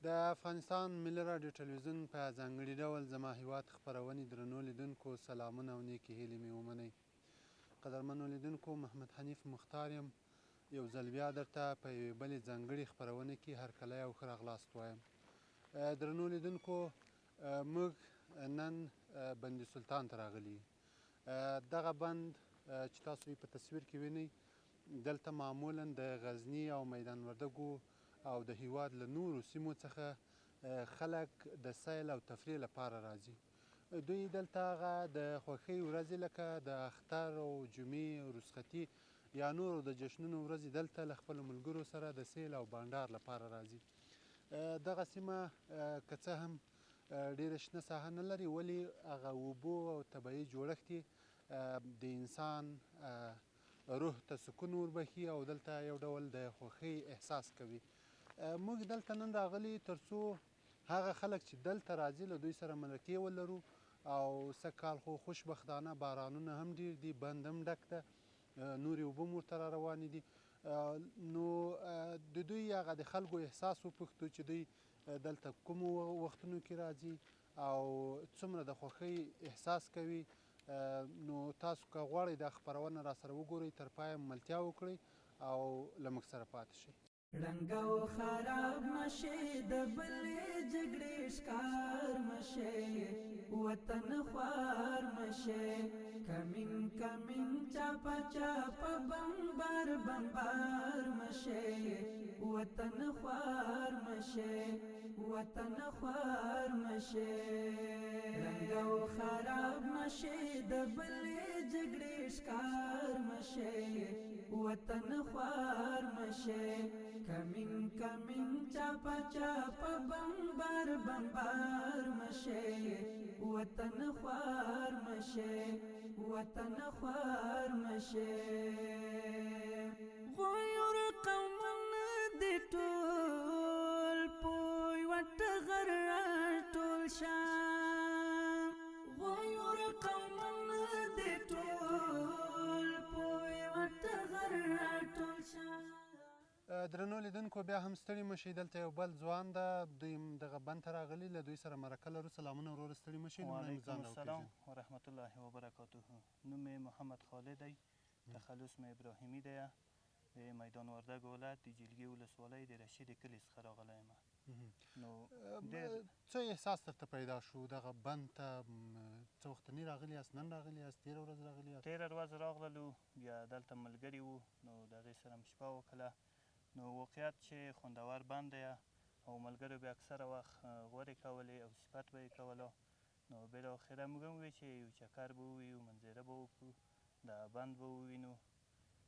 د افغانستان ملي راډیو ټلویزیون په ځانګړي ډول زما هیواد خپرونې درنو لیدونکو سلامونه او نیکې هیلې مې ومنئ. قدرمنو لیدونکو، محمد حنیف مختار یم، یو ځل بیا درته په یوې بلې ځانګړې خپرونه کې هرکلی او ښه راغلاست وایم. درنو لیدونکو، موږ نن بندي سلطان ته راغلي. دغه بند چې تاسو یې په تصویر کې وینئ، دلته معمولا د غزني او میدان وردګو او د هیواد له نورو سیمو څخه خلک د سیل او تفریح لپاره راځي. دوی دلته هغه د خوښۍ ورځې لکه د اختر او جمعې او رخصتي یا نورو د جشنونو ورځې دلته له خپلو ملګرو سره د سیل او بانډار لپاره راځي. دغه سیمه که څه هم ډېره شنه ساحه نه لري، ولې هغه اوبو او طبیعي جوړښت یې د انسان روح ته سکون وربښي او دلته یو ډول د خوښۍ احساس کوي. موږ دلته نن راغلي ترڅو هغه خلک چې دلته راځي له دوی سره مرکې ولرو، او سږ کال خو خوشبختانه بارانونه هم ډېر دي، بند هم ډک ده، نورې اوبه هم ورته را روانې دي. نو د دوی هغه د خلکو احساس وپوښتو چې دوی دلته کومو وختونو کې راځي او څومره د خوښۍ احساس کوي. نو تاسو که غواړئ دا خپرونه را سره وګورئ، تر پایه ملتیا وکړئ او له موږ سره پاتې شئ. ړنګ او خراب مشه، د بلې جګړې ښکار مشه، وطن خوار مشه. کمین کمین چاپا چاپا بمبار بمبار مشه، وطن خوار مشه، وطن خوار مشه. ړنګ او خراب مشه، د بلې جګړې ښکار مشه، وطن خوار مشه. کمین کمین چاپا چاپا بمبار بمبار مشه، وطن خوار مشه، وطن خوار مشه. غیور قومونه دي ټول پوی وټ غر ټول شه، غیور قومونه دي ټول پوی وټ غر ټول شه. درنو لیدونکو، بیا هم ستړي مشئ. دلته یو بل ځوان ده، دوی دغه بند ته راغلي، له دوی سره مرکه لرو. سلامونه وروره، ستړي مشئ. لومړی مو ځان وعلیکم السلام ورحمت الله وبرکاته. نوم مې محمد خالد دی، تخلص مې ابراهیمي دی، د میدان وردګو ولایت د جلګې ولسوالۍ د رشید کلي څخه راغلی یم. نو ډېر څه احساس درته پیدا شو دغه بند ته؟ څه وخت نه راغلي یاست؟ نن راغلي یاست، تېره ورځ راغلي یاست؟ تېره ورځ راغللو، بیا دلته ملګري وو، نو د هغې سره مې شپه وکړه. نو واقعیت چې خوندور بند دی، او ملګرو بیا اکثره وخت غورې کولې او صفت به یې کولو. نو بالاخره موږ هم وی چې یو چکر به وویو، منظره به وکړو، دا بند به ووینو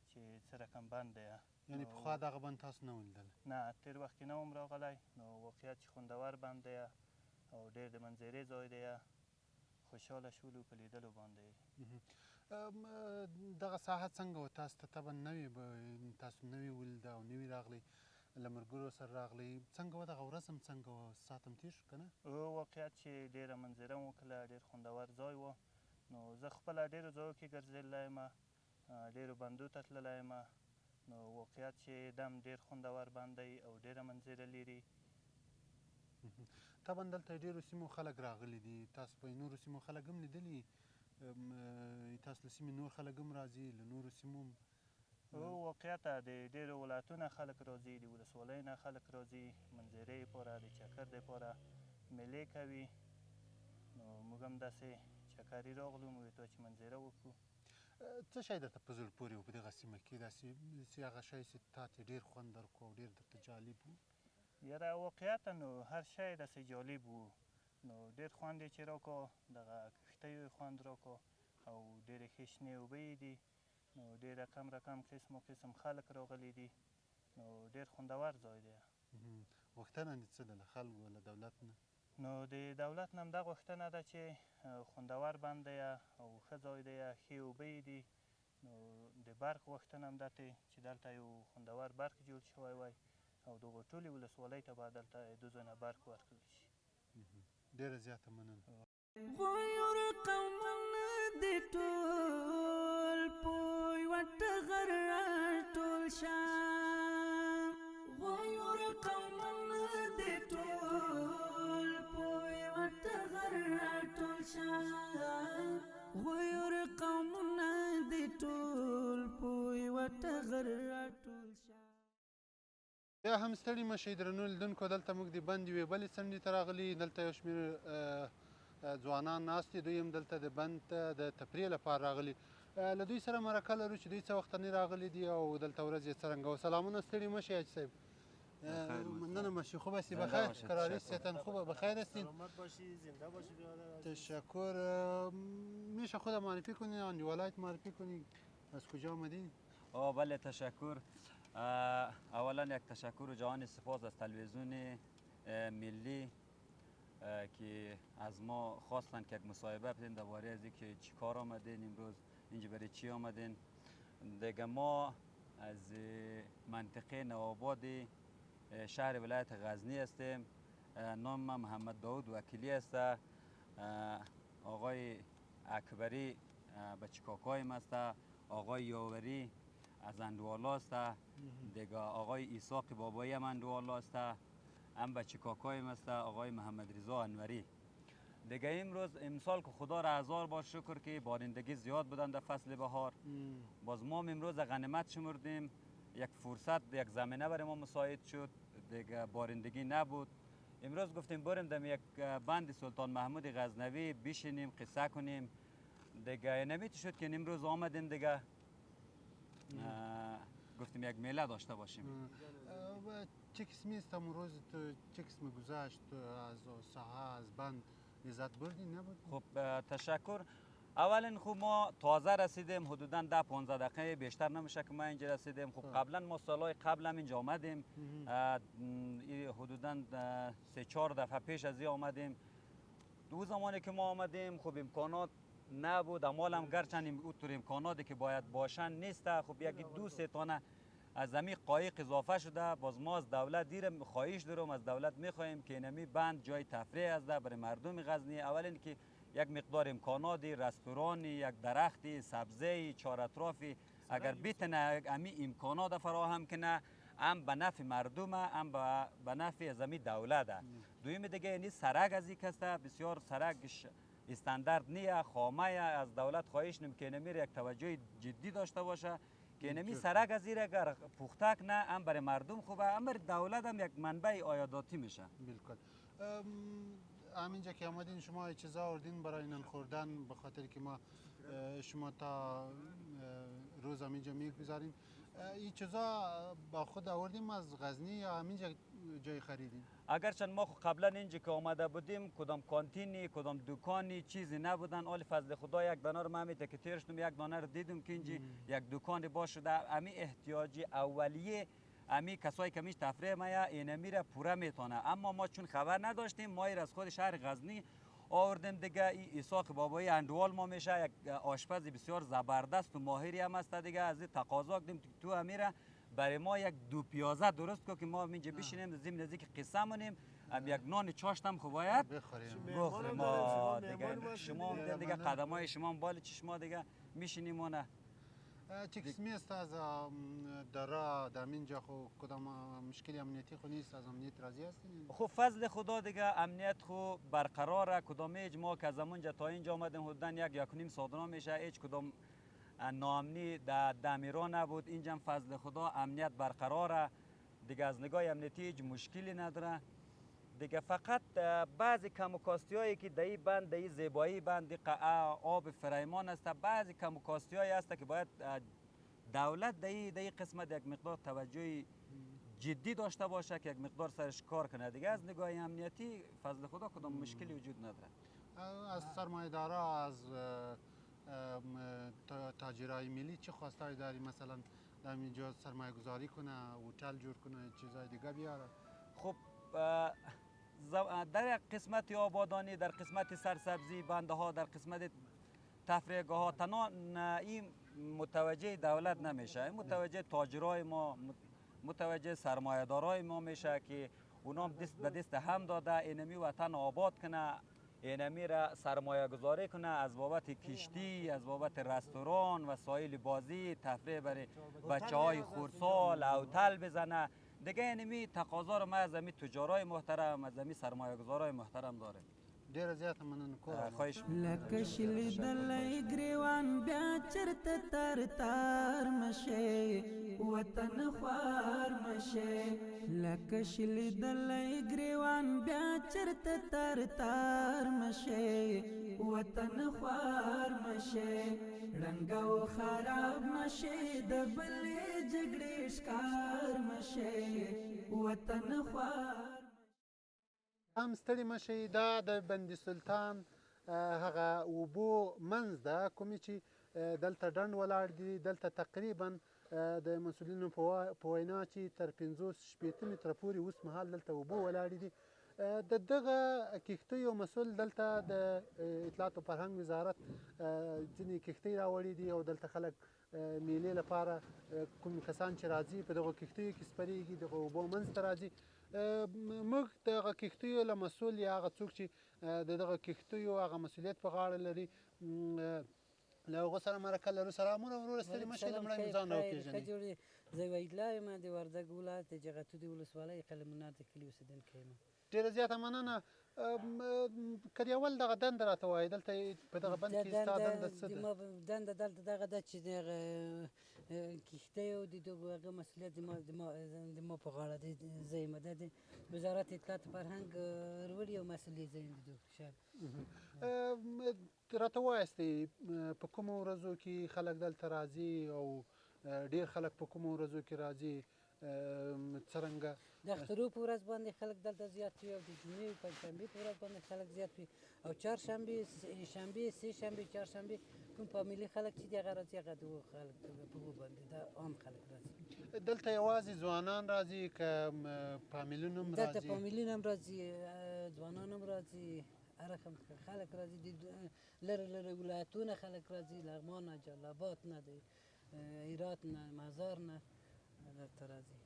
چې څه رقم بند دی. یعنې پخوا دغه بند تاسو نه و لیدلی؟ نه، تېر وخت کې نه وم راغلی. نو واقعیت چې خوندور بند دی او ډېر د منظرې ځای دی، خوشحاله شولو په لیدلو باندې. دغه ساحه څنګه وه تاسو ته؟ طبعا نوې تاسو نوې ولیده او نوي راغلی، له ملګرو سره راغلی، څنګه وه دغه ورځ هم څنګه وه؟ ساعت هم تېر شو که نه؟ واقعیت چې ډېره منظره مو وکړله، ډېر خوندور ځای و. نو زه خپله ډېرو ځایو کې ګرځېدلی یم، ډېرو بندو ته تللی یم. نو واقعیت چې دم ډېر خوندور بند دی او ډېره منظره لري. طبعا دلته ډېرو سیمو خلک راغلي دي، تاسو په نورو سیمو خلک هم لیدلي؟ تاسو له سیمې نور خلک هم راځي، له نورو سیمو هم؟ واقعیت د ډېرو ولایتونو خلک راځي، د ولسوالۍ نه خلک راځي، منظرې لپاره، د چکر دپاره میلې کوي. نو موږ هم داسې چکري راغلو، موږ ته چې منظره وکړو. څه شی درته په زړه پورې و په دغه سیمه کې، داسې چې هغه شی چې تا ته ډېر خوند درکړو او ډېر درته جالب و؟ یاره واقعیت نو هر شی داسې جالب و، نو ډېر خوند یې چې راکړو، دغه کښتیو یې خوند راکړو، او ډېرې ښې شنې اوبه یې دي. نو ډېر رقم رقم قسم و قسم خلک راغلي دي، نو ډېر خوندور ځای دی. غوښتنه دې څه ده له خلکو، له دولت نه؟ نو د دولت نه همدا غوښتنه ده چې خوندور بند دی او ښه ځای دی، ښې اوبه یې دي. نو د برق غوښتنه هم ده چې دلته یو خوندور برق جوړ شوی وای، او دغو ټولې ولسوالۍ ته به دلته د ځای نه برق ورکړل شي. ډېره زیاته مننه. غیور قومونه دي ټول پوی وټ غر ټول شه، غیور قومونه دي ټول ټغر راټول شه. بیا هم ستړي مه شئ درنو لیدونکو، دلته موږ د بند یوې بلې څنډې ته راغلي. دلته یو شمېر ځوانان ناست دي، دوی هم دلته د بند ته د تفریح لپاره راغلي. له دوی سره مرکه لرو چې دوی څه وخته نه راغلي دي او دلته ورځ یې څرنګه وه. سلامونه، ستړي مه شئ حاجي صاحب. مننه مشی، خوب هستی؟ بخیر قراری ستن خوب بخیر هستین؟ سلامت باشی، زنده باشی برادر. تشکر. میشه خود معرفی کنی، آن ولایت معرفی کنی، از کجا آمدین؟ بله تشکر. اولا یک تشکر و جهان سپاس از تلویزیون ملی که از ما خواستن که یک مصاحبه بدیم درباره از اینکه چی کار آمدین امروز اینجا، برای چی آمدین. دیگه ما از منطقه نوآباد شهر ولایت غزنی هستیم. نام من محمد داود وکیلی است. آقای اکبری بچه کاکایم است، آقای یاوری از اندوالا است، دیگه آقای ایساق بابایی هم اندوالا است، هم بچه کاکایم است، آقای محمد رضا انوری. دیگه امروز امسال که خدا را هزار بار شکر که بارندگی زیاد بودن در فصل بهار، باز ما امروز غنیمت شمردیم، یک فرصت یک زمینه برای ما مساعد شد، دیگه بارندگی نبود. امروز گفتیم بریم دم یک بند سلطان محمود غزنوی بشینیم قصه کنیم. دیگه نمیت شد که امروز آمدیم، دیگه گفتیم یک میله داشته باشیم. چه قسمی است امروز؟ چه قسم گذشت از ساحه از بند لذت بردی نبود؟ خب تشکر. اولا خب ما تازه رسیدیم، حدودا 10-15 دقیقه بیشتر نمیشه که ما اینجا رسیدیم. خب قبلا ما سالهای قبل هم اینجا آمدیم، حدودا 3-4 دفعه پیش از این آمدیم. دو زمانی که ما آمدیم خب امکانات نبود، امال هم گرچند اونطور امکاناتی که باید باشن نیست. خب یکی دو سه تانه از زمین قایق اضافه شده. باز ما از دولت دیر خواهش دارم، از دولت میخواهیم که اینمی بند جای تفریح است برای مردم غزنی. اول که یک مقدار امکاناتی، رستورانی، یک درختی، سبزه، چهار اطرافی اگر بتونه امی امکانات فراهم کنه، هم به نفع مردم هم به نفع زمین دولت. دویم دیگه یعنی سرک از یک است، بسیار سرکش استاندارد نیه، خامه. از دولت خواهش نم که نمیر یک توجه جدی داشته باشه که نمی سرک از اگر پختک نه، هم برای مردم خوبه هم برای دولت هم یک منبع عایداتی میشه. بالکل. همینجا که آمدین شما چیزا آوردین برای نان خوردن، به خاطر که ما شما تا روز همینجا میگذاریم. این چیزا با خود آوردیم از غزنی یا همینجا جای خریدیم؟ اگرچند ما قبلا اینجا که آمده بودیم کدام کانتینی کدام دکانی چیزی نبودن. آل فضل خدا یک دانه رو من که تیر شدم یک دانه رو دیدم که اینجا یک دکان باز شده. امی احتیاجی اولیه امی کسایی که میش تفریح مایا اینمی را پوره میتونه، اما ما چون خبر نداشتیم ما از خود شهر غزنی آوردیم. دیگه ای ایساق بابایی اندوال ما میشه، یک آشپز بسیار زبردست و ماهری هم است. دیگه از تقاضا کردیم تو امیره برای ما یک دو پیازه درست کو که ما اینجا بشینیم زمین نزدیک قصه مونیم، هم یک نان چاشتم خو باید بخوریم. ما دیگه شما دیگه قدمای شما بال چشما دیگه میشینیم و نه. چه قسمی است از دره در اینجا؟ خو کدام مشکل امنیتی خو نیست؟ از امنیت راضی هستین؟ خب فضل خدا دیگه امنیت خو برقراره. کدام اجماع که از اونجا تا اینجا آمدیم حدوداً 1-1.5 ساعت میشه، هیچ کدام ناامنی در دمیرا نبود. اینجا فضل خدا امنیت برقراره دیگه، از نگاه امنیتی هیچ مشکلی نداره. دیگه فقط بعضی کم و کاستی هایی که در این بند، در این زیبایی بند آب فریمان است، بعضی کم و کاستی هایی است که باید دولت در این قسمت یک مقدار توجه جدی داشته باشه که یک مقدار سرش کار کنه. دیگه از نگاه امنیتی فضل خدا کدام مشکلی وجود نداره. از سرمایه دارا، از تاجرای ملی چه خواستایی داری؟ مثلا در اینجا سرمایه گذاری کنه، هتل جور کنه، چیزای دیگه بیاره؟ خب در قسمت آبادانی، در قسمت سرسبزی بنده ها، در قسمت تفریحگاه ها تنها این متوجه دولت نمیشه، این متوجه تاجرای ما، متوجه سرمایه دارای ما میشه که اونا دست به دست هم داده اینمی وطن آباد کنه، اینمی را سرمایه گذاری کنه، از بابت کشتی، از بابت رستوران، وسایل بازی، تفریح برای بچه های خردسال، هتل بزنه. دیگه اینمی تقاضا رو ما از امی تجارای محترم، از امی سرمایه گذارای محترم داریم. ډیره زیاته مننه، کور اباد. خواهش. لکه شلېدلی ګریوان بیا چرته تر تار مشه، وطن خوار مشه. لکه شلېدلی ګریوان بیا چرته تر تار مشه، وطن خوار مشه. ړنګ او خراب مشه، د بلې جګړې ښکار مشه، وطن خوار. هم ستړي مه شئ. دا د بندي سلطان هغه اوبو منځ ده کومې چې دلته ډنډ ولاړ دي. دلته تقریبا د مسؤلینو په وینا چې تر 50-60 متره پورې اوس مهال دلته اوبو ولاړې دي. د دغه کښتیو مسؤل دلته د اطلاعات او فرهنګ وزارت ځینې کښتۍ راوړي دي او دلته خلک میلې لپاره کوم کسان چې راځي په دغو کښتیو کې سپرېږي، دغه اوبو منځ ته راځي. موږ دغه کښتیو له مسؤل یا هغه څوک چې د دغه کښتیو هغه مسؤلیت په غاړه لري له هغو سره مرکه لرو. سلامونه وروره، ستړي مه شئ. لومړی مو ځان راوپېژنئ. زه وحید الله یم، د وردګ ولایت د جغتو د ولسوالۍ قلعه منار د کلي اوسېدونکی یم. ډېره زیاته مننه. که د اول دغه دنده راته وایې، دلته په دغه بند کې ستا دنده څه ده؟ ما دنده دلته دغه ده چې دغه کښتۍ او د دغو هغه مسؤلیت د ما په غاړه دی. زه یم د وزارت اطلاعات فرهنګ وروړي او مسؤلیت زه یم د دغو شیانو. راته ووایاست په کومو ورځو کې خلک دلته راځي او ډېر خلک په کومو ورځو کې راځي، څرنګه؟ د اخترو په ورځ باندې خلک دلته زیات وي او د جمعې او پنجشنبې په ورځ باندې خلک زیات وي او چهارشنبې، شنبې، سه شنبې، چهارشنبې کوم فامیلي خلک چې دي هغه راځي، هغه د خلک په اوبو باندې دا عام خلک راځي. دلته یوازې ځوانان راځي که فامیلونه هم راځي؟ دلته فامیلونه هم راځي، ځوانان هم راځي، هر رقم خلک راځي. د لرې لرې ولایتونه خلک راځي، لغمان نه، جلال آباد نه، د هرات نه، مزار نه دلته راځي.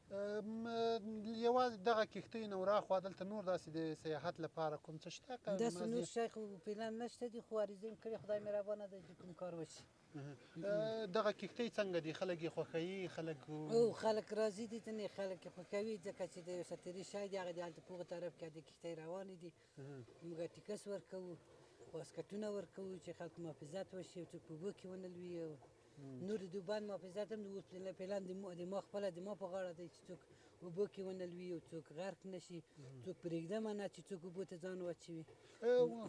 یوازې دغه کښتۍ نه وراخوا دلته نور داسې د سیاحت لپاره کوم څه شته؟ داسې نور شی خو فعلا نشته دي، خو عریضه هم کړې، خدای مهربانه دی چې کوم کار وشي. دغه کښتۍ څنګه دي؟ خلک یې خوښوي؟ خلک او خلک راځي دي ته نه، خلک یې خوښوي ځکه چې د یو ستري شی دی. هغه د هلته په هغه طرف کې د کښتۍ روانې دي. موږ ټیکس ورکوو، واسکټونه ورکوو چې خلک محافظت وشي او څوک په اوبو کې ونه لوي. او نور د دوبند محافظت هم اوس فعلا د ما خپله د ما په غاړه دی چې څوک اوبو کې ونه لوي او څوک غرق نه شي، څوک پرېږدمه نه چې څوک اوبو ته ځان واچوي.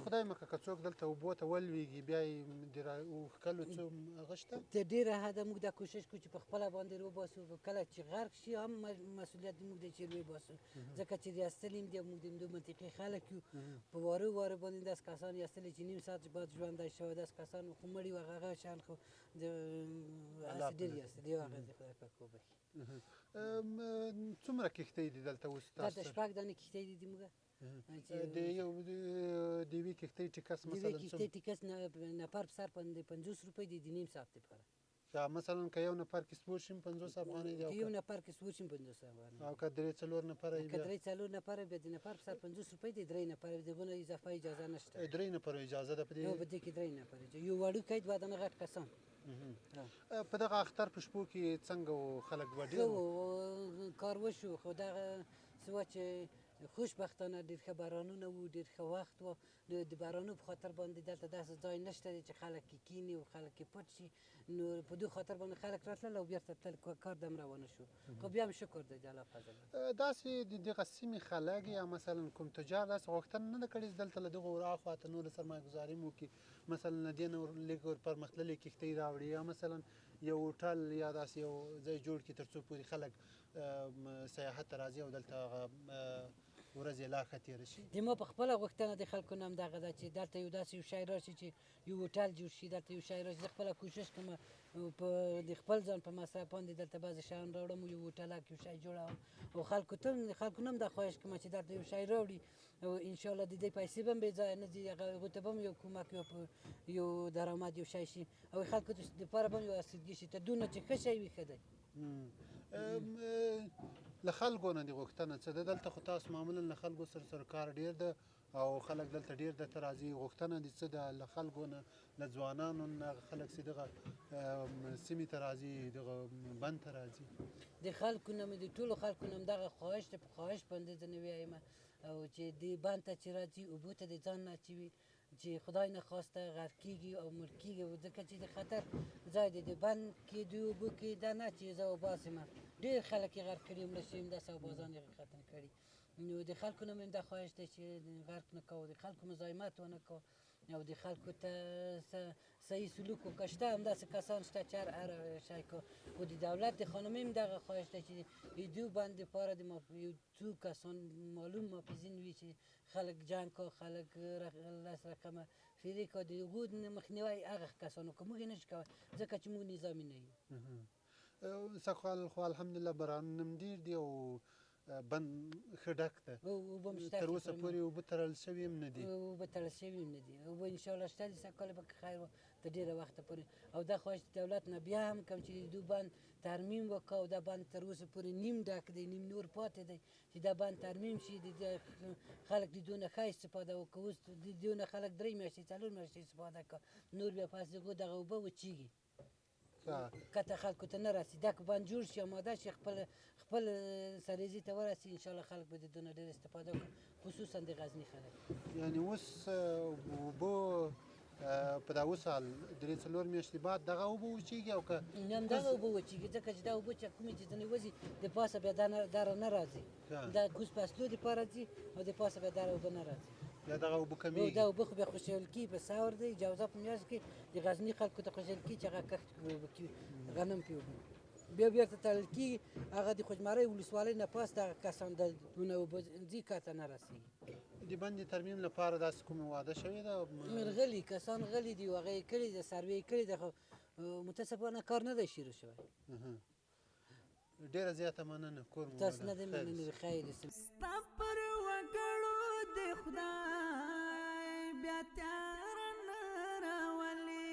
خدای مه کړه که څوک دلته اوبو ته ولوېږي بیا یې د راوښکلو څه هغه شته؟ تر ډېره حده موږ دا کوشش کوو چې په خپله باندې وباسو. کله چې غرق شي هم مسؤلیت موږ دی چې وباسو، ځکه چې ریاستلي هم دي او موږ د همدو منطقې خلک یو. په واره واره باندې داسې کسان ریاستلي چې نیم ساعت بعد ژوندی شوی، داسې کسان خو مړي وو، هغه شیان خو د هسې ډېر ریاستلي دي، هغه د خدای پاک وبښي. څومره کښتۍ دي دلته اوس تاسو؟ دلته شپږ دانې کښتۍ دي موږ. د یو د یوې کښتۍ ټیکس مثلا د یوې کښتۍ ټیکس نفر په سر باندې 50 روپۍ دی د نیم ساعت لپاره. مثلا که یو نفر کې سپور شي 50 افغانۍ دی، که یو نفر کې سپور شي 50 افغانۍ، او که درې څلور نفره یې که درې څلور نفره بیا د نفر په سر 50 روپۍ دی، درې نفره د هغو نه اضافه اجازه نشته. درې نفرو اجازه ده په دې؟ په دې کې درې نفره، یو وړوکی دوه دانه غټ کسان. په دغه اختر په شپو کې څنګه و خلک به ډېر وو؟ کار وشو، خو دغه څه وه چې خوشبختانه ډېر ښه بارانونه وو، ډېر ښه وخت و. د بارانو په خاطر باندې دلته داسې ځای نشته دی چې خلک یې کیني او خلک یې پټ شي، نو په دې خاطر باندې خلک راتلل او بیرته تلل، کار دمره ونه شو، خو بیا هم شکر دی د الله فضل. داسې د دغه سیمې خلک یا مثلا کوم تجار داسې غوښتنه نه ده کړې چې دلته له دغو وراخوا ته نوره سرمایه ګزاري مو وکړي، مثلا له دې نه لږ پرمختللې کښتۍ راوړي یا مثلا یو هوټل یا داسې یو ځای جوړ کړي تر څو پورې خلک سیاحت ته راځي او دلته هغه ورځ یې لا ښه تېره شي؟ د ما په خپله غوښتنه د خلکو نه هم دغه ده چې دلته یو داسې یو شی راشي چې یو هوټل جوړ شي، دلته یو شی راشي. زه خپله کوشش کوم په د خپل ځان په مصرف باندې دلته بعضې شیان راوړم، یو هوټلک یو شی جوړوم او خلکو ته خلکو نه هم دا خواهش کوم چې دلته یو شی راوړي او انشاءالله د دې پیسې به هم بې ځایه نه ځي، هغه ته به هم یو کومک یو درآمد یو شی شي او خلکو دپاره به هم یو آسودګي شي، تر دونه چې ښه شی وي ښه دی. له خلکو نه د غوښتنه څه ده؟ دلته خو تاسو معمولا له خلکو سره سرکار ډېر ده او خلک دلته ډېر درته راځي، غوښتنه دې څه ده له خلکو نه، له ځوانانو نه، هغه خلک چې دغه سیمې ته راځي، دغه بند ته راځي؟ د خلکو نه مې د ټولو خلکو نه دغه خواهش دی، په خواهش باندې زه نه ویایم او چې دې بند ته چې راځي اوبو ته د ځان نه اچوي چې خدای نخواسته غرق کېږي او مړ کېږي، ځکه چې د خطر ځای دی. د بند کې د اوبو کې دا نه چې زه وباسم، ډېر خلک یې غرق کړي، مړه شوي، همداسې اوبازان یې ختم کړي. نو د خلکو نه مې همدا خواهش دی چې غرق نه کوو، د خلکو مزاحمت ونه کوو او د خلکو ته صحیح سلوک وکړه. شته همداسې کسان شته چې هر شی کو، خو د دولت د خانمې هم دغه خواهش دی چې د دوی بند دپاره د یو څو کسان معلوم محافظین وي چې خلک جنګ کو، خلک لس رقمه فیرې کو، د هغو مخنیوی هغه کسانو که موږ یې نه شو کولی، ځکه چې موږ نظامي نه یو. سږ کال خو الحمدلله بارانونه هم ډېر دي او بند ښه ډک ده، تر اوسه پورې اوبه تړل شوي هم نه دي. اوبه تړل شوي هم نه دي، اوبه انشاءالله شته دي، سږ کال به که خیر وه تر ډېره وخته پورې. او دا خواهش د دولت نه بیا هم کوم چې د دوی بند ترمیم وکړه، او دا بند تر اوسه پورې نیم ډک دی، نیم نور پاتې دی، چې دا بند ترمیم شي، د خلک د دوی نه ښه استفاده وکړي. اوس د دوی نه خلک 3 میاشتې 4 میاشتې استفاده کړه، نور بیا پس دغه دغه اوبه وچېږي، کته خلکو ته نه رسي. دا که بند جوړ شي، آماده شي، خپل خپل سریزي ته ورسي، انشاءالله خلک به د دوی نه ډېر استفاده وکړي، خصوصا د غزني خلک. یعنې اوس اوبه په دا اوس حال 3-4 میاشتې بعد دغه اوبه وچېږي او که نه همدغه اوبه وچېږي، ځکه چې دا اوبه چې کومې چې ځنې وځي د پاسه بیا دره نه راځي، دا کوز فصلو دپاره ځي او د پاسه بیا دره اوبه نه راځي، بیا دغه اوبه کمېږي. دا اوبه خو بیا خوشحال کېږي په ثور دی جوزا په میاشت کې د غزني خلکو ته خوشحال کېږي چې هغه کښت وکړي، غنم پرې وکړي، بیا بېرته تړل کېږي. هغه د خوجمرۍ ولسوالۍ نه پاس دغه کسان د دونه اوبه ځي کاته نه رسېږي. د بند د ترمیم لپاره داسې کومه وعده شوې ده؟ غلي کسان غلي دي، هغه یې کړې ده، سروې یې کړې ده، خو متاسفانه کار نه دی شروع شوی. ډېره زیاته مننه، کور مو تاسو نه دی مننه، خیر اوسئ. ستا پر وګړو د خدای بیا تیاره نه راولي،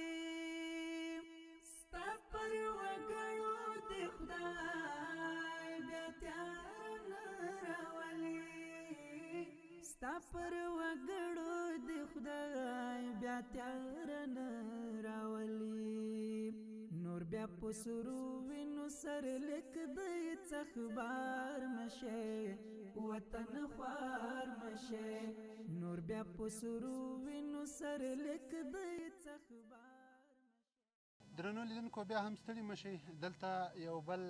ستا پر وګړو د خدای بیا تیاره نه راولي، ستا پر وګړو د خدای بیا تیاره نه راولي. نور بیا په سرو وینو سر لیک دی څه خبر مشه، وطن خوار مشه، نور بیا په سرو وینو سر لیک دی څه خبر. درنو لیدونکو بیا هم ستړي مه شئ، دلته یو بل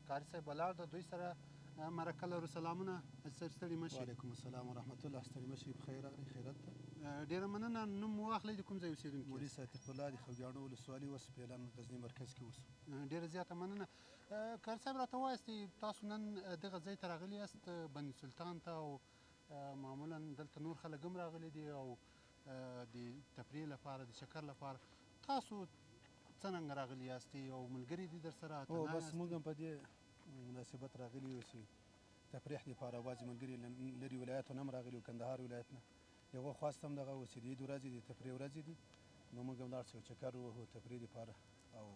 قاري صاحب ولاړ ده، دوی سره مرکه لرو. سلامونه صاحب، ستړي مه شئ. وعلیکم السلام ورحمت الله، ستړي مه شئ، په خیر راغلئ، خیرت ده. ډېره مننه. نوم مو واخلئ، د کوم ځای اوسېدونکي؟ مولوي صاحب الله د خوږیاڼو ولسوالي اوس فعلا غزني مرکز کې اوسو. ډېره زیاته مننه. قاري صاحب راته ووایاست، تاسو نن دغه ځای ته راغلي یاست بند سلطان ته، او معمولا دلته نور خلک هم راغلي دي او د تفریح لپاره، د چکر لپاره، تاسو څنګه راغلي یاست او ملګري دي درسره؟ هو بس موږ هم په دې مناسبت راغلي یو چې تفریح دپاره، بعضې ملګري لرې ولایاتو نه هم راغلي وو، کندهار ولایت نه. یوه خواست هم دغه و چې د عید ورځې دي، تفریح ورځې دي، نو موږ هم لاړ شو چکر ووهو تفریح دپاره، او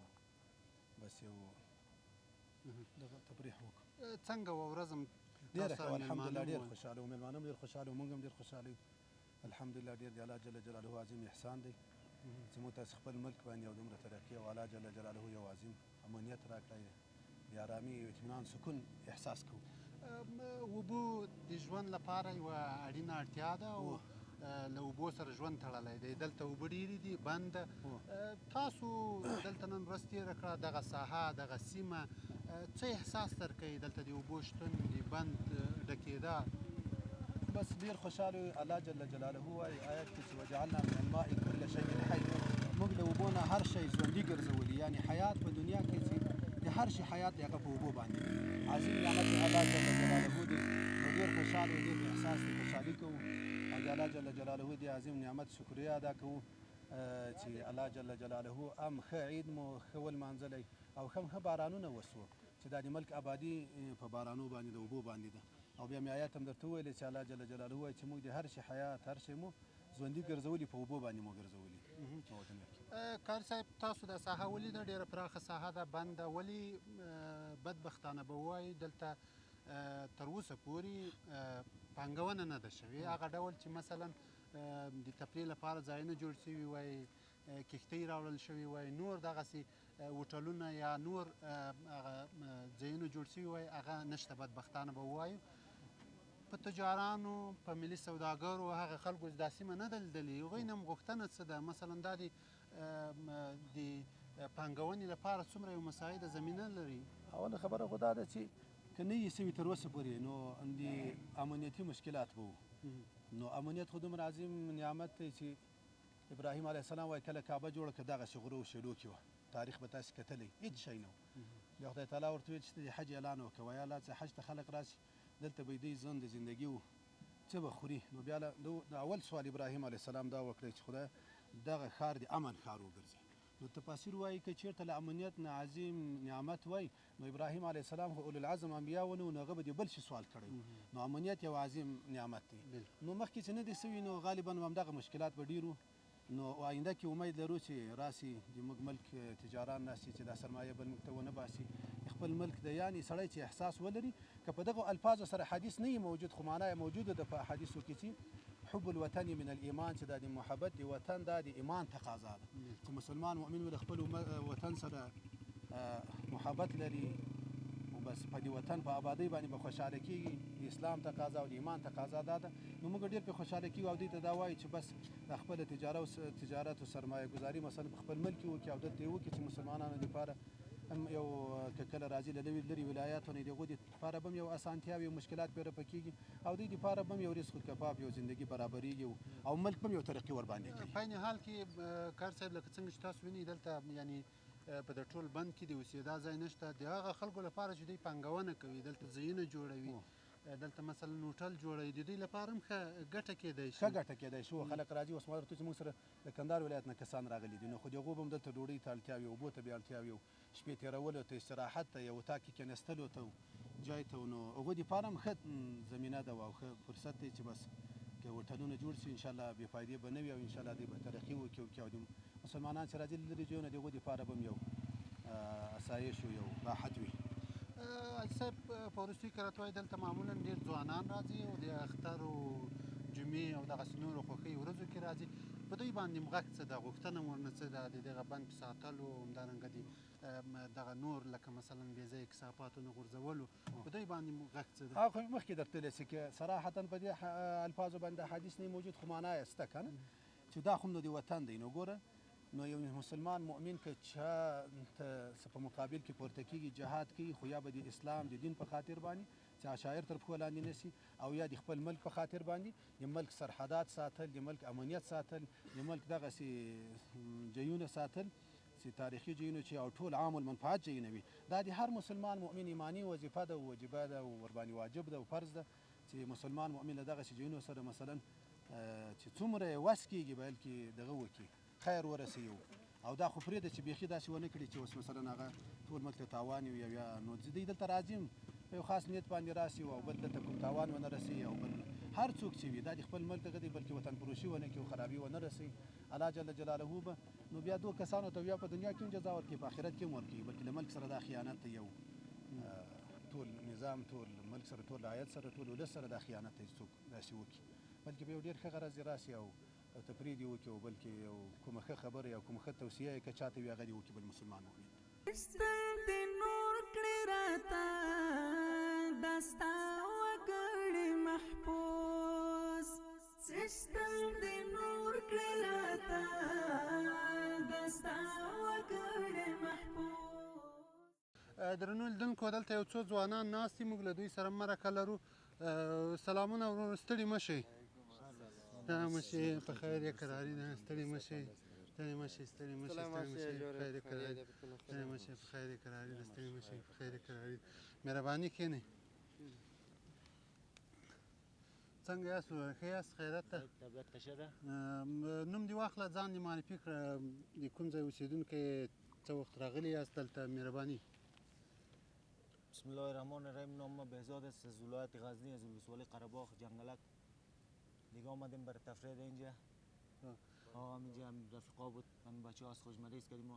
بس یو دغه تفریح وکړو. څنګه وه ورځ هم؟ ډېره ښه وه الحمدلله، ډېر خوشحاله وو، مېلمانه هم ډېر خوشحاله وو، موږ هم ډېر خوشحاله یو الحمدلله. ډېر د الله جل جلاله عظیم احسان دی چې موږ تاسو خپل ملک باندې یو دومره ترقي او الله جل جلاله یو عظیم امنیت راکړی، د ارامي او اطمینان سکون احساس کوو. اوبو د ژوند لپاره یوه اړینه اړتیا ده او له اوبو سره ژوند تړلی دی. دلته اوبه ډېرې دي، بند. تاسو دلته نن ورځ تېره کړه، دغه ساحه، دغه سیمه، څه احساس درکوي دلته د اوبو شتون، د بند ډکېدا؟ بس ډېر خوشحاله یو. الله جل جلاله وایي آیت کې چې وجعلنا من الماء کل شیء حی، موږ له اوبو نه هر شی ژوندي ګرځولي، یعنې حیات په دنیا کې چې د هر شي حیات دی هغه په اوبو باندې دی. عظیم نعمت الله جل جلاله دی. نو ډېر خوشحاله یو، ډېر احساس د خوشحالي کوو او د الله جل جلاله د عظیم نعمت شکریه ادا کوو چې الله جل جلاله هم ښه عید مو ښه ولمانځلی او ښه ښه بارانونه وسو چې دا د ملک آبادي په بارانو باندې د اوبو باندې ده. او بیا مې آیات هم درته وویلې چې الله جل جلاله وایي چې موږ د هر شي حیات، هر شی مو ژوندي ګرځولي، په اوبو باندې مو ګرځولي. قاري صاحب تاسو دا ساحه ولیده، ډېره پراخه ساحه ده، بنده، ولې بدبختانه به ووایو دلته تر اوسه پورې پانګونه نه ده شوې، هغه ډول چې مثلا د تفریح لپاره ځایونه جوړ شوي وای، کښتۍ راوړل شوي وای، نور دغسې هوټلونه یا نور هغه ځایونه جوړ شوي وای، هغه نشته بدبختانه به ووایو. په تجارانو، په ملي سوداګرو، هغه خلکو چې دا سیمه نه ده لیدلې، هغوی نه هم غوښتنه څه ده؟ مثلا دا د پانګونې لپاره څومره یو مساعده زمینه لري؟ اوله خبره خو دا ده چې که نه یې سوي تر اوسه پورې نو د امنیتي مشکلات به وو. نو امنیت خو دومره عظیم نعمت دی چې ابراهیم علیه السلام وایي کله کعبه جوړه کړه دغسې غرو او شېلو کې وه، تاریخ به تاسې کتلی، هېڅ شی نه و. بیا خدای تعالی ورته ویل چې ته د حج اعلان وکړه، وایي الله چې حج ته خلک راشي دلته به یې دوی ژوند د زندګي و څه به خوري. نو بیا د اول سوال ابراهیم علیه السلام دا وکړی چې خدای دغه ښار د امن ښار وګرځي. نو تفاسیر وایي که چېرته له امنیت نه عظیم نعمت وای نو ابراهیم علیه السلام خو اولوالعزم انبیا ونه و، نو هغه به د بل شي سوال کړی. نو امنیت یو عظیم نعمت دی. نو مخکې چې نه دی سوي نو غالبا همدغه مشکلات به ډېر وو. نو آینده کې امید لرو چې راسي د موږ ملک تجاران راسي چې دا سرمایه بل موږ ته ونه باسي، خپل ملک دی. یعنې سړی چې احساس ولري، که په دغو الفاظو سره حدیث نه یې موجود خو معنا یې موجوده ده په احادیثو کې چې حب الوطن من الایمان، چې دا د محبت د وطن دا د ایمان تقاضا ده، چې مسلمان مؤمن له خپل وطن سره محبت لري او بس په دې وطن په آبادۍ باندې به خوشحاله کېږي. د اسلام تقاضا او د ایمان تقاضا دا ده. نو موږ ډېر پرې خوشحاله کېږو او دوی ته دا وایو چې بس د خپل تجارت او سرمایه ګذاري مثلا په خپل ملک کې وکړي او دلته یې وکړي چې مسلمانانو دپاره هم یو که کله راځي له لرې ولایاتو نه د هغو دپاره به هم یو اسانتیا وي، مشکلات پرې رفع کېږي او دوی دپاره به هم یو رزق کفاف یو زندګي برابرېږي او ملک به هم یو ترقي ورباندې کوي. په عین حال کې کار صاحب لکه څنګه چې تاسو وینئ دلته یعنې په د ټول بند کې د اوسېدا ځای نشته، د هغه خلکو لپاره چې دوی پانګونه کوي، دلته ځایونه جوړوي، دلته مثلا هوټل جوړوي، د دوی لپاره هم ښه ګټه کېدای شي. ښه ګټه کېدای شي. خلک راځي اوس ما درته چې موږ سره د کندهار ولایت نه کسان راغلي دي، نو خو د هغو به هم دلته ډوډۍ ته اړتیا وي، اوبو ته به اړتیا وي، شپې تېرولو ته، استراحت ته، یو اتاق کې کېناستلو ته، جای ته، نو هغو دپاره هم ښه زمینه ده او ښه فرصت دی چې بس که هوټلونه جوړ شي انشاءالله بې فایدې به نه وي او انشاءالله دوی به ترقي وکړي او د مسلمانان چې راځي له لرې ځایونو د هغو دپاره به هم یو اسایش او یو راحت وي. حاجي صاحب په وروستیو کې راته وایي دلته معمولا ډېر ځوانان راځي او د اختر او جمعې او دغسې نورو خوښۍ ورځو کې راځي، په دوی باندې مو غږ څه ده، غوښتنه مو ورنه څه ده د دغه بند په ساتلو، همدارنګه د دغه نور لکه مثلا بې ځایه کثافاتو نه غورځولو، په دوی باندې مو غږ څه ده؟ هغه خو مخکې درته ویلی چې که صراحتا په دې الفاظو باندې حدیث نه موجود خو معنا یې شته که نه چې دا خو نو د وطن دی. نو ګوره نو یو مسلمان مؤمن که چا ته څه په مقابل کې پورته کېږي جهاد کوي، خو یا به د اسلام د دین په خاطر باندې چې عشایر تر پښو لاندې نه شي، او یا د خپل ملک په خاطر باندې د ملک سرحدات ساتل، د ملک امنیت ساتل، د ملک دغسې ځایونه ساتل چې تاریخي ځایونه چې او ټول عام المنفعت ځایونه وي، دا د هر مسلمان مؤمن ایماني وظیفه ده، وجیبه ده او ورباندې واجب ده او فرض ده چې مسلمان مؤمن له دغسې ځایونو سره مثلا چې څومره یې وس کېږي بلکې دغه وکړي، خیر ورسوي. او دا خو پرېږده چې بیخي داسې ونه کړي چې اوس مثلا هغه ټول ملک ته تاوان وي او یا نو دوی دلته راځي په یو خاص نیت باندې راسي او بل دلته کوم تاوان ونه رسوي او بل هر څوک چې وي دا د خپل ملک دغه دی، بلکې وطن فروشي ونه کړي او خرابي ونه رسوي. الله جل جلاله به نو بیا دوه کسانو ته بیا په دنیا کې هم جزا ورکوي، په آخرت کې هم ورکوي، بلکې له ملک سره دا خیانت دی، یو ټول نظام، ټول ملک سره، ټول رعیت سره، ټول ولس سره دا خیانت دی چې څوک داسې وکړي، بلکې په یو ډېر ښه غرض یې راسي او تفریح دې وکړي او بلکې یو کومه ښه خبره یا کومه ښه توصیه یې که چاته وي هغه دې وکړي بل مسلمان مؤمن. څښتن دې نور کړي راته دا ستا وګړي محفوظ، څښتن دې نور کړي راته دا ستا وګړي محفوظ. درنو لیدونکو دلته یو څو ځوانان ناست دي، موږ له دوی سره مرکه لرو. سلامونه ورور، ستړي مه شئ. ستړي مه شئ، په خیر یې قراري ده. ستړي مه شئ، ستړي مه شئ، ستړي مه شئ، ستړي مه شئ، په خیر یې قراري ده. ستړي مه شئ، په خیر یې قراري ده. ستړي مه شئ، په خیر یې قراري ده. مهرباني کښېنئ. څنګه یاست وروره؟ ښه یاست؟ خیرت ده؟ طبیعت ښه ده؟ نوم دې واخله، ځان دې معرفي کړه، د کوم ځای اوسېدونکی یې، څه وخت راغلي یاست دلته؟ مهرباني. بسم الله الرحمن الرحیم. نام ما بهزاد است، از ولایت غزنی، از ولسوالی قره‌باغ جنگلک. دیگه آمدیم برای تفریح اینجا. اینجا هم رفیقا بود، هم بچه ها از خوشمریز کردیم،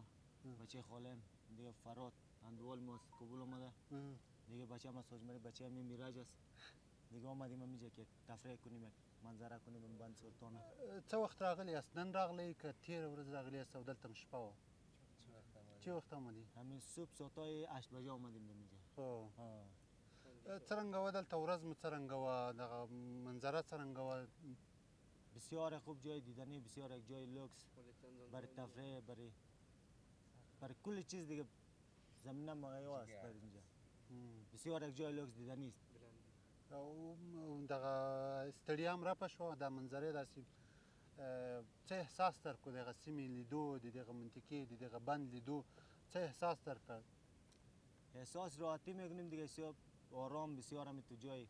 بچه خالم دیگه فراد اندوال ما از کابل آمده، دیگه بچه هم از خوشمریز، بچه هم میراج است. دیگه آمدیم اینجا که تفریح کنیم، منظره کنیم بند سلطان. څه وخت راغلی یاست؟ نن راغلی که تېره ورځ راغلی یاست او دلته هم شپه وه؟ چه وخت آمدی؟ همین صبح ساعتای 8 بجه آمدیم اینجا. څرنګه وه دلته ورځ مو څرنګه وه، دغه منظره څرنګه وه؟ بسیار خوب جای دیدنی، بسیار یک جای لوکس برای تفریح، برای کل چیز دیگه زمینه مهیا است در اینجا. بسیار یک جای لوکس دیدنی است. او دغه ستړیا هم رپه شوه، دا منظرې داسې څه احساس درکړو؟ دغه سیمې لیدو، د دغه منطقې د دغه بند لیدو څه احساس درکړ؟ احساس راحتی میکنیم دیگه، بسیار آرام، بسیار هم تو جای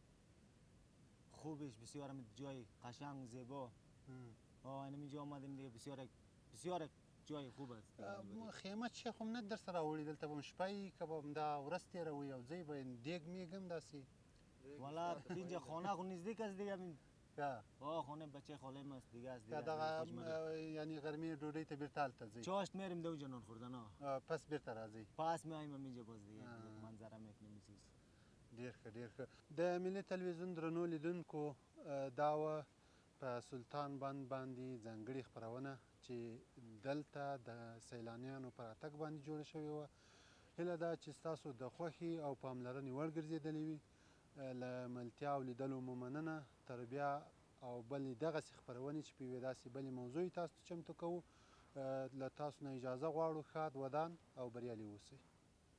خوبش، بسیار هم جای قشنگ زیبا. آه اینجا آمدیم دیگه، بسیار بسیار جای خوب است. خیمه چې خو نه در سره راوړي، دلته به هم شپه یي که به هم دا ورځ تېروي او ځای به دیګ میږ هم داسې؟ والا اینجا خانه خو نزدیک است دیگه. آه خانه بچه خاله است دیگه است دیگه. دغه یعنی غرمې ډوډۍ ته بیرته هلته ځئ؟ چاشت میریم ده اونجا نان خوردن، پس بیرته راځئ؟ پس میایم اینجا باز دیگه منظره میکنیم. چیز ډېر ښه، ډېر ښه. د ملي تلویزیون درنو لیدونکو، دا وه په سلطان بند باندې ځانګړې خپرونه چې دلته د سیلانیانو په راتګ باندې جوړه شوې وه. هیله ده چې ستاسو د خوښې او پاملرنې وړ ګرځېدلې وي. له ملتیا او لیدلو مو مننه. تر بیا او بلې دغسې خپرونې چې په یوې داسې بلې موضوع تاسو ته چمتو کوو، له تاسو نه اجازه غواړو. ښاد، ودان او بریالي اوسئ.